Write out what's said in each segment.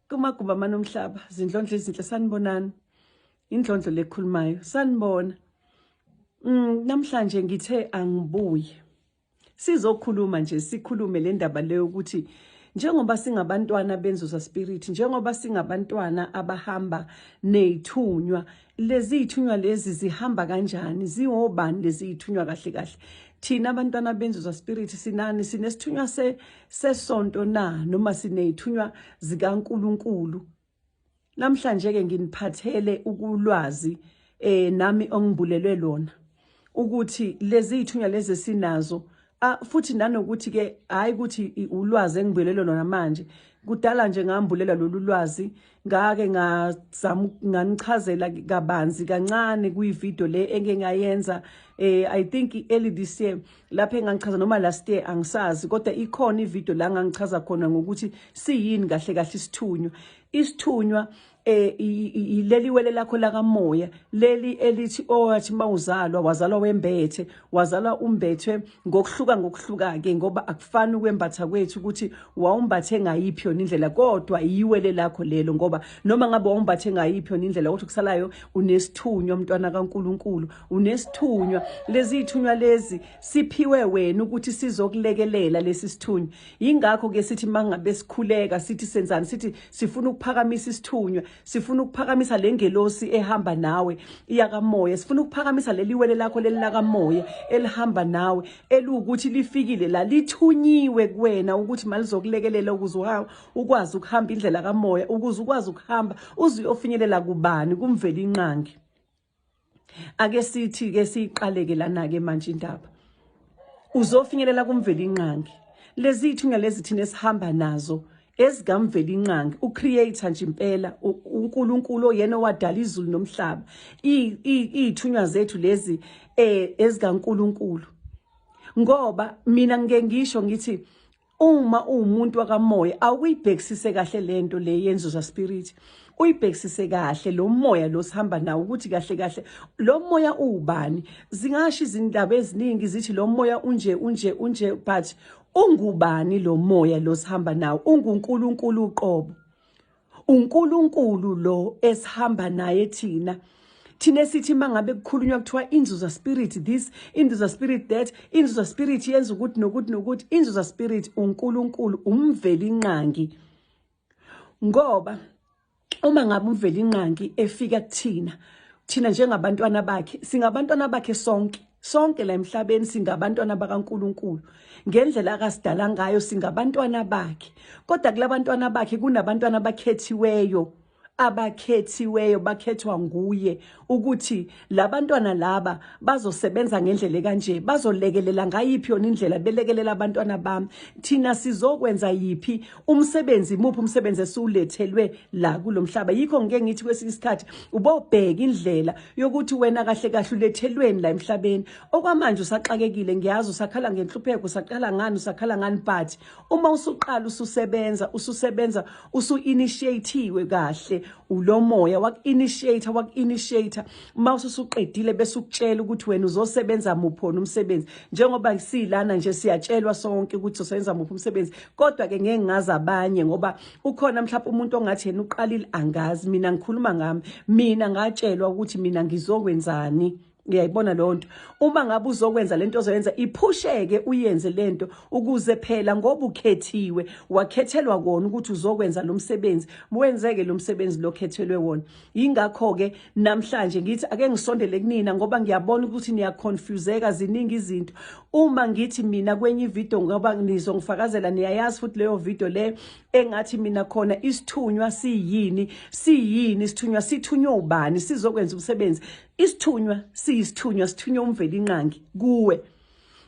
Kumagumbi amane omhlaba, zindlondlo ezinhle, sanibonani. Indlondlo lekhulumayo, sanibona. Namhlanje ngithe angibuye. Sizokhuluma nje, sikhulume le ndaba leyo ukuthi njengoba singabantwana benzuza spirit, njengoba singabantwana abahamba nezithunywa, lezi zithunywa lezi zihamba kanjani, ziwobani lezi zithunywa kahle kahle? Thina abantwana benzuza spirit sinani? Sinesithunywa sesonto na, noma sinezithunywa zikaNkuluNkulu? Namhlanje ke nginiphathele ukulwazi nami ongibulelwe lona ukuthi lezi zithunywa lezi sinazo, futhi nanokuthi ke hayi ukuthi ulwazi engibulelwe lona manje, kudala nje ngambulela lolu lwazi, ngake ngazama nganichazela kabanzi kancane kuyi-video le engeke ngayenza, I think early this year lapho engangichaza, noma last year, angisazi, kodwa ikhona ivideo la ngangichaza khona ngokuthi siyini kahle kahle isithunywa. Isithunywa ileli wele lakho lakamoya leli elithi owathi mawuzalwa wazalwa wembethe, wazalwa umbethwe ngokuhluka ngokuhluka ke, ngoba akufani ukwembatha kwethu ukuthi wawumbathe ngayiphi yona indlela, kodwa iwele lakho lelo, ngoba noma ngabe wawumbathe ngayiphi yona indlela, kodwa kusalayo unesithunywa, mntwana kaNkuluNkulu, unesithunywa. Lezi zithunywa lezi siphiwe wena ukuthi sizokulekelela lesi sithunywa. Yingakho ke sithi mangabe sikhuleka sithi senzani, sithi sifuna ukuphakamisa isithunywa, sifuna ukuphakamisa lengelosi ehamba nawe iyakamoya, sifuna ukuphakamisa leli wele lakho leli lakamoya elihamba nawe, elukuthi lifikile la, lithunyiwe kuwena ukuthi malizokulekelela ukuze ukwazi ukuhamba indlela kamoya, ukuze ukwazi ukuhamba uze uyofinyelela kubani, kumveli inqangi. Ake sithi ke siyiqaleke lana ke manje indaba, uzofinyelela kumveli inqangi. Lezi ithunya lezi thina esihamba nazo ezikamveli inqangi, ucreator nje impela, uNkulunkulu oyena owadala izulu nomhlaba. Iy'thunywa zethu lezi ezikaNkulunkulu, ngoba mina ngike ngisho ngithi uma uwumuntu wakamoya awuyibhekisise kahle lento le yenzuza spirit, uyibhekisise kahle lo moya lo sihamba nawo ukuthi kahle kahle lo moya uwubani. Zingasho izindaba eziningi zithi lo moya unje unje unje, but ungubani lo moya lo sihamba nawo? UnguNkulunkulu uqobo, uNkulunkulu lo esihamba naye thina. Thina sithi mangabe kukhulunywa kuthiwa inzuza spirit this, inzuza spirit that, inzuza spirit yenza ukuthi nokuthi nokuthi. Inzuza spirit uNkulunkulu, umveli inqangi, ngoba uma ngabe umveli inqangi efika kuthina, thina njengabantwana bakhe, singabantwana bakhe sonke, sonke la emhlabeni singabantwana bakaNkuluNkulu ngendlela akasidala ngayo, singabantwana bakhe. Kodwa kulabantwana bakhe kunabantwana abakhethiweyo, abakhethiweyo bakhethwa nguye ukuthi labantwana laba bazosebenza ngendlela kanje, bazolekelela ngayiphi yona indlela, belekelela abantwana bami. Thina sizokwenza yiphi umsebenzi, muphi umsebenzi esiwulethelwe la kulomhlaba? Yikho ngike ngithi kwesinye isikhathi ubobheka indlela yokuthi wena kahle kahle ulethelweni la emhlabeni. Okwamanje usaxakekile, ngiyazi usakhala ngenhlupheko, usaqala ngani, usakhala ngani, but uma usuqala ususebenza, ususebenza usu-initiatiwe kahle ulomoya waku-initiate, waku-initiate, uma ususuqedile bese ukutshela ukuthi wena uzosebenza muphi wona umsebenzi. Njengoba silana nje siyatshelwa sonke ukuthi uzosebenza muphi umsebenzi, kodwa ke ngeke ngazi abanye, ngoba ukhona mhlawumbe umuntu ongathi yena uqalile, angazi. Mina ngikhuluma ngami, mina ngatshelwa ukuthi mina ngizokwenzani. Ngiyayibona leyo nto. Uma ngabe uzokwenza lento ozoyenza, iphusheke uyenze lento, ukuze phela ngoba ukhethiwe, wakhethelwa kona ukuthi uzokwenza lo msebenzi, wenzeke lo msebenzi lokhethelwe wona. Yingakho ke namhlanje ngithi ake ngisondele kunina, ngoba ngiyabona ukuthi niyaconfuseka, ziningi izinto. Uma ngithi mina kwenye ivideo, ngoba nizongifakazela, niyayazi futhi leyo video le engathi mina khona isithunywa siyini, siyini isithunywa, sithunywe ubani, sizokwenza umsebenzi. Isithunywa siyisithunywa, sithunywa umveli inqangi kuwe,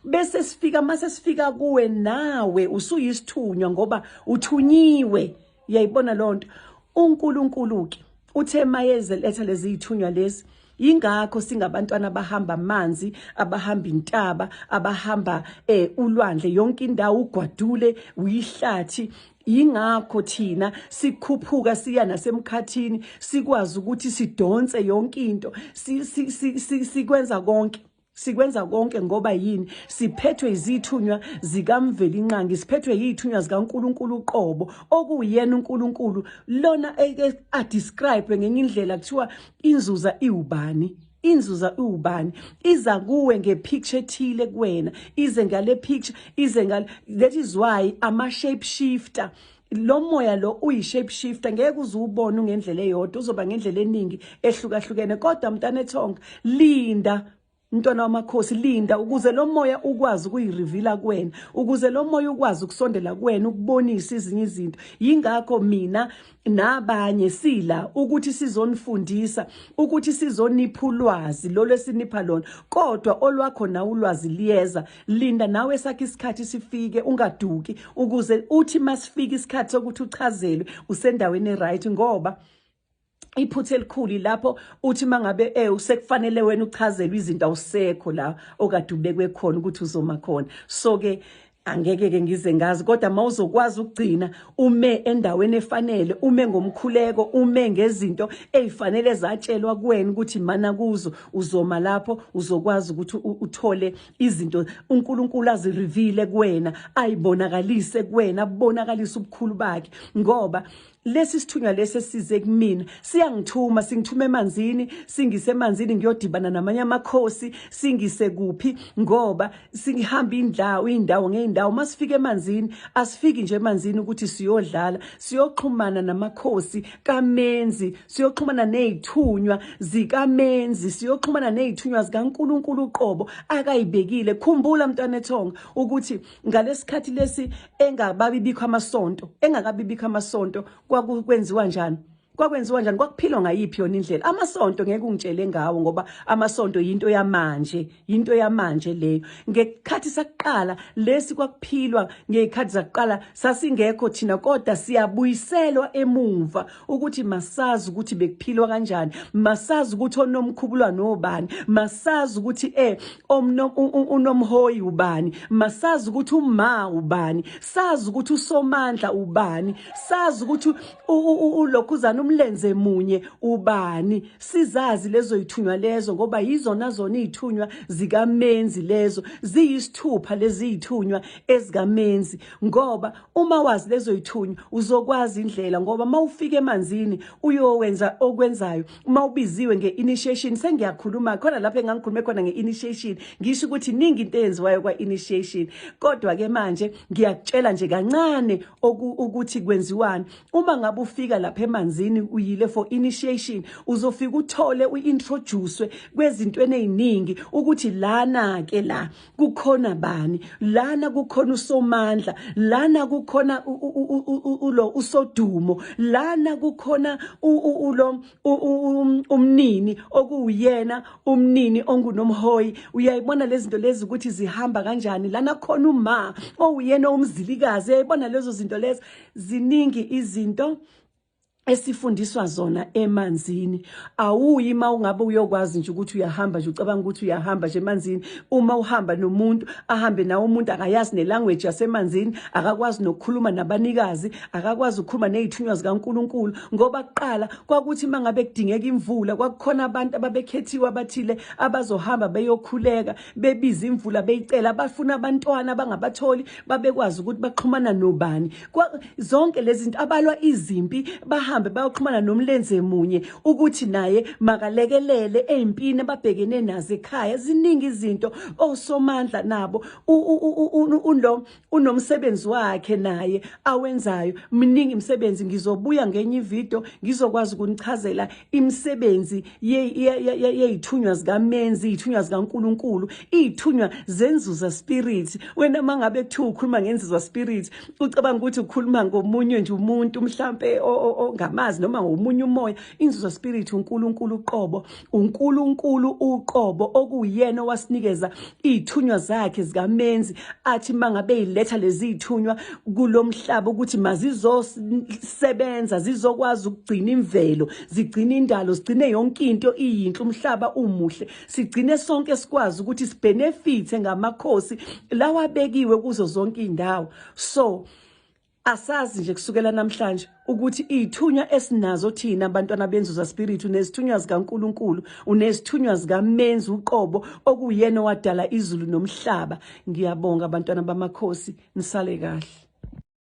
bese sifika, mase sifika kuwe nawe usuyisithunywa ngoba uthunyiwe. Uyayibona lonto? uNkulunkulu ke uthe mayeze letha lezi zithunywa lezi. Yingakho singabantwana abahamba amanzi, abahamba intaba, abahamba ulwandle, yonke indawo, ugwadule, uyihlathi. Yingakho thina sikhuphuka siya nasemkhathini, sikwazi ukuthi sidonse yonke into, sikwenza konke. Sikwenza konke ngoba yini? Siphethwe izithunywa zikaMvelinqangi, siphethwe yithunywa zikaNkulunkulu uqobo, okuwuyena uNkulunkulu lona a describe ngenye indlela kuthiwa inzuza iwubani. Inzuza iwubani? Iza kuwe ngepicture ethile kuwena, ize ngale picture, ize ngale. That is why ama shape shifter, lo moya lo uyi shape shifter, ngeke uze ubone ngendlela eyodwa, uzoba ngendlela eningi ehlukahlukene. Kodwa mntana ethonga, linda mntwana wamakhosi, linda ukuze lo moya ukwazi ukuyireveala kuwena, ukuze lo moya ukwazi ukusondela kuwena, ukubonisa ezinye izinto. Yingakho mina nabanye sila ukuthi sizonifundisa, ukuthi sizonipha ulwazi lolo esinipha lona, kodwa olwakho nawe ulwazi liyeza. Linda nawe sakhe isikhathi sifike, ungaduki, ukuze uthi masifika isikhathi sokuthi uchazelwe usendaweni eright. Ngoba iphutha elikhulu lapho uthi mangabe usekufanele wena uchazelwe izinto, awusekho la okade ubekwe khona ukuthi uzoma khona. So ke angeke ke ngize ngazi, kodwa mawuzokwazi ukugcina ume endaweni efanele, ume ngomkhuleko, ume ngezinto ezifanele zatshelwa kuwena ukuthi mana kuzo, uzoma lapho uzokwazi ukuthi uthole izinto uNkulunkulu azireveale kuwena, ayibonakalise kuwena, abonakalise ubukhulu bakhe. Ngoba lesi sithunywa lesi esize kumina siyangithuma, singithuma emanzini, singise emanzini ngiyodibana namanye amakhosi, singise kuphi, ngoba singihamba indawo indawo ngeindawo. Masifika emanzini, asifiki nje emanzini ukuthi siyodlala, siyoxhumana namakhosi kaMenzi, siyoxhumana nezithunywa zikaMenzi, siyoxhumana nezithunywa zikaNkulunkulu uqobo akayibekile. Khumbula mntwana ethonga ukuthi ngalesikhathi lesi engababibikho amasonto, engakabibikho amasonto, kwakwenziwa njani? Kwakwenziwa njani? Kwakuphilwa ngayiphi yona indlela? Amasonto ngeke ungitshele ngawo, ngoba amasonto yinto yamanje, yinto yamanje leyo. Ngekhathi sakuqala lesi kwakuphilwa ngekhathi zakuqala, sasingekho thina, kodwa siyabuyiselwa emumva ukuthi masazi ukuthi bekuphilwa kanjani, masazi ukuthi onomkhubulwa nobani, masazi ukuthi unomhoyi ubani, masazi ukuthi uma ubani, sazi ukuthi usomandla ubani, sazi ukuthi ulokhuzana umlenze munye ubani. Sizazi lezo yithunywa lezo, ngoba yizona zona izithunywa zikaMenzi lezo, ziyisithupha lezi zithunywa ezikamenzi. Ngoba uma wazi lezo yithunywa uzokwazi indlela, ngoba mawufika emanzini uyowenza okwenzayo uma ubiziwe nge-initiation. Sengiyakhuluma khona lapho engangikhulume khona nge-initiation, ngisho ukuthi iningi into eyenziwayo kwa-initiation, kodwa-ke manje ngiyakutshela nje kancane ukuthi kwenziwani. Uma ngabe ufika lapha emanzini uyile for initiation, uzofika uthole uintroducewe kwezintweni eziningi, ukuthi lana ke la kukhona bani, lana kukhona usomandla, lana kukhona ulo usodumo, lana kukhona ulo umnini okuwuyena umnini ongunomhoyi. Uyayibona lezi zinto lezi ukuthi zihamba kanjani? Lana khona uma owuyena umzilikazi. Uyayibona lezo zinto lezo? Ziningi izinto esifundiswa zona emanzini. Awuyi uma ungabe uyokwazi nje ukuthi uyahamba nje, ucabanga ukuthi uyahamba nje emanzini. Uma uhamba nomuntu, ahambe nawe umuntu akayazi nelanguage yasemanzini, akakwazi nokukhuluma nabanikazi, akakwazi ukukhuluma nezithunywa zikaNkuluNkulu. Ngoba kuqala kwakuthi mangabe kudingeka imvula, kwakukhona abantu ababekhethiwe abathile abazohamba beyokhuleka, bebiza imvula, beyicela. Abafuna abantwana abangabatholi babekwazi ukuthi baxhumana nobani. Zonke lezi zinto, abalwa izimpi bahambe bayoxhumana nomlenze munye ukuthi naye makalekelele ezimpini ababhekene nazo ekhaya. Ziningi izinto. Osomandla nabo ulo unomsebenzi wakhe naye awenzayo. Miningi imisebenzi, ngizobuya ngenye ivideo ngizokwazi ukunichazela imisebenzi yeyithunywa zikaMenzi, iy'thunywa zikaNkulunkulu, iy'thunywa zenzuza spirit. Wena mangabe kuthiwa ukhuluma ngenzuza spirit, ucabanga ukuthi ukhuluma ngomunye nje umuntu mhlampe ongamazi noma ngomunye umoya. Inzuza spirit uNkulunkulu uqobo, uNkulunkulu uqobo okuyena owasinikeza iy'thunywa zakhe zikaMenzi, athi mangabe yiletha lezi y'thunywa kulomhlaba ukuthi mazizosebenza, zizokwazi ukugcina imvelo, zigcine indalo, zigcine yonke into iyinhle, umhlaba umuhle, sigcine sonke sikwazi ukuthi sibenefithe ngamakhosi lawa abekiwe kuzo zonke iy'ndawo. So Asazi nje kusukela namhlanje ukuthi izithunywa esinazo thina abantwana benzuza spirit, unezithunywa zikaNkuluNkulu, unezithunywa zikaMenzi uqobo okuyena owadala izulu nomhlaba. Ngiyabonga abantwana bamakhosi, nisale kahle.